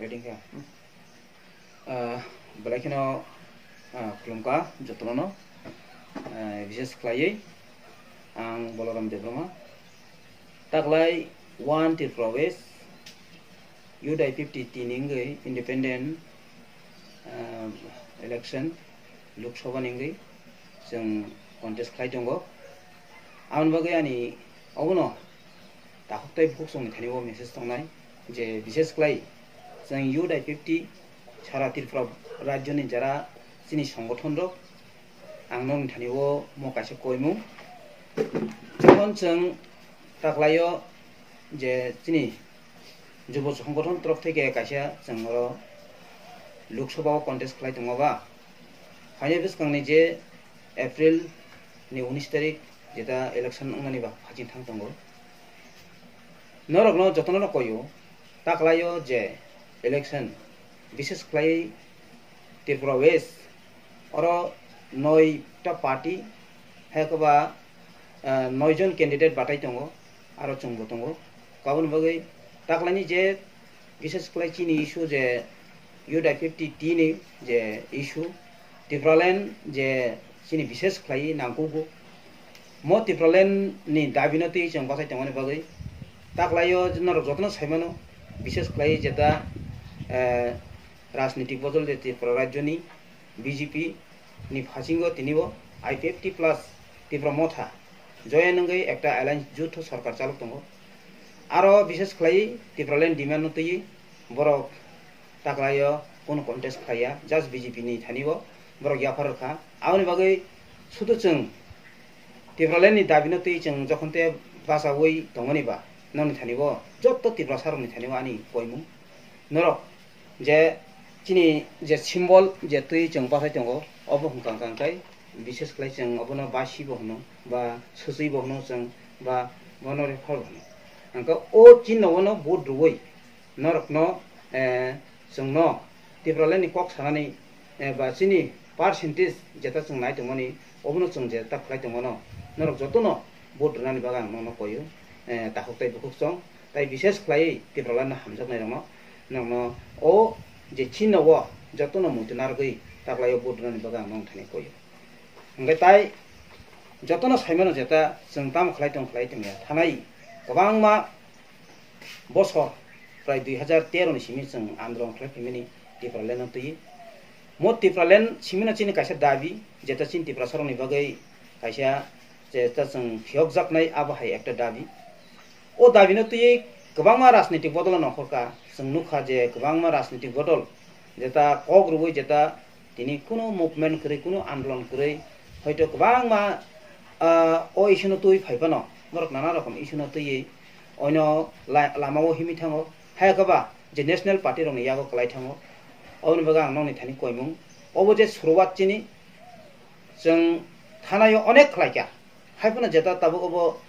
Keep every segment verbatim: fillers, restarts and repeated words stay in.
Waiting kha. Ah, belai kheno, ah, khulumkha jotono, ah, bises khlaiwi ang Balaram Debbarma. Taklai one Tripura West, U D I fifty tini wngwi independent, ah, election, Lok Sabha ni wngwi chwng contest khlai tongo. Aboni bagwi ani obono takhuk tei bukhuk chwngni thani o message tongnai je, bises khlai chwng U D I fifty sara Tripura rajyoni jara chini songothon rok, ang nokni thani o mo kaisa koimung. Jokhon chwng taklaio je chini jubo songothon torok theke kaisa chwng oro Lok Sabha o contest khlai tongo ba, phainai bwskangni je April ni unis tarik jeta election wngnani ba phaiching thang tongo. Norokno jotono no koyo, taklaio je election, bises khlai Tripura West, oro noita party, hai khe ba, ah, noi jon candidate batai tongo, aro chwngbo tongo. Aboni bagwi taklaini je bises khlai chini issue je U D I fifty tini je issue, Tipraland je chini bises khlai nangkugo. Mo Tipraland ni dabi no twi chwng bachai tongmani bagwi taklaio norok jotono saimano, bises khlai jeta, eh, rajnitik bodol je Tripura rajyoni B J P ni phasingo tinibo I P F T plus Tipra Motha joya nungwi ekta alliance jotho sorkar chalok tongo. Aro bises khlai Tipraland demand no twi borok taklaio kono contest khlaiya, just B J P ni thani o borok yaphar rwkha. Aboni bagwi sudu chwng Tipraland ni dabi no twi chwng jokhon te bachaui tongmani ba, nokni thani o joto Tiprasa rokni thani o ani koimung norok je chini je symbol je twi chwng bachai tongo, obo hwnkha hwnkha khe bises khlai chwng obono basi bo hwno ba swchwi bo hwno chwng ba bono refer bo hwno. Hwnkhe o chini no bono vote rwui norokno, eh, chwngno Tipraland ni kok sanani, eh, ba chini percentage jeta chwng nai tongmani, obono chwng jeta khlai tongmano, norok jotono vote rwnani bagwi ang nono koyo, eh, takhuk tei bukhuk chwng, tei bises khlaiwi Tipraland no hamjaknai rokno, norokno o je chini no o jotono muitu narwgwi taklaio vote rwnani bagwi ang nono thani koyo. Hwnkhe tai jotono saimano jeta chwng tamo khlai tong khlai tongya thanai kwbangma bosor prai dui hajar tero ni simi chwng andolon khlai phaimani Tipraland no twi. Mo Tipraland simino chini kaisa dabi, jeta chini Tiprasa rokni bagwi kaisa jeta chwng phiyokjaknai abo hai ekta dabi. O dabi no twi kwbangma rajnitik bodol no nongkhorkha. Chwng nukha je kwbangma rajnitik bodol jeta kok rwui jeta tini kunu movement kwrwi, kunu andolon kwrwi, hoito kwbangma, ah, o issue no twi phai phano, borok nana rokom issue no twiwi oino la-, lama o himwi thango. Hai khe ba je national party rokni yago kwlai thango. Oboni bagwi ang nokni thani koimung. Obo je suruwat chini, chwng thanai o onek khlai kha. Hai phano jeta tabuk obo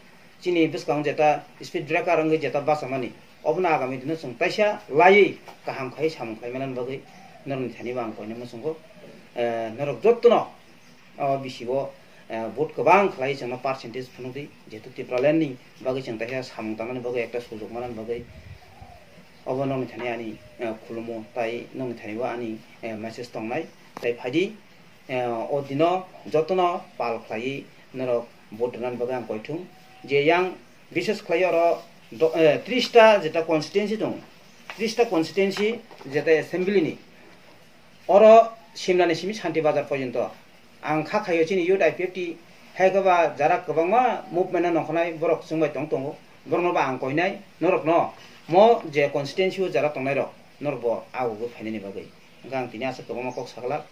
chini bwskang jeta speed breaker wngwi jeta bachamani, obono agami dino chwng taisa laiwi kaham khai samung khlai manani bagwi norokni thani bo ang koinai muchungo. Eh, norok jottono o bisi o, eh, vote kwbang khlai chwngno percentage phunukdi, jehetu Tipraland ni bagwi chwng taisa samung tangnani bagwi ekta sujok manani bagwi obo nokni thani ani, eh, khulumo tai nokni thani bo ani, eh, message tongnai. Tai phaidi, eh, o dino jotono pal khlaiwi norok vote rwnani bagwi ang koithung. Je yang bises khlai oro do-, eh, tris ta jeta constituency tongo, tris ta constituency jeta assembly ni, oro Simla ni simi Santi Bazar porjonto ang kha khaio chini youth I P F T, hai khe ba jara kwbangma movement no nongkhornai borok chwngbai tong tongo, borokno ba ang koinai norokno mo je constituency o jara tongnai rok norok bo agugwi phainani bagwi. Hwnkhe ang tini aswk kwbangma kok saglak.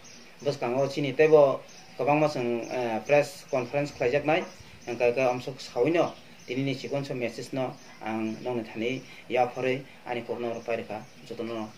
Bwskango chini teibo kwbangma chwng, eh, press conference khlaijaknai. Hwnkhe khe amswk sawino tinini chikonsa message no ang nokni thani yapharwi ani kokno rwpai rwkha. Jotono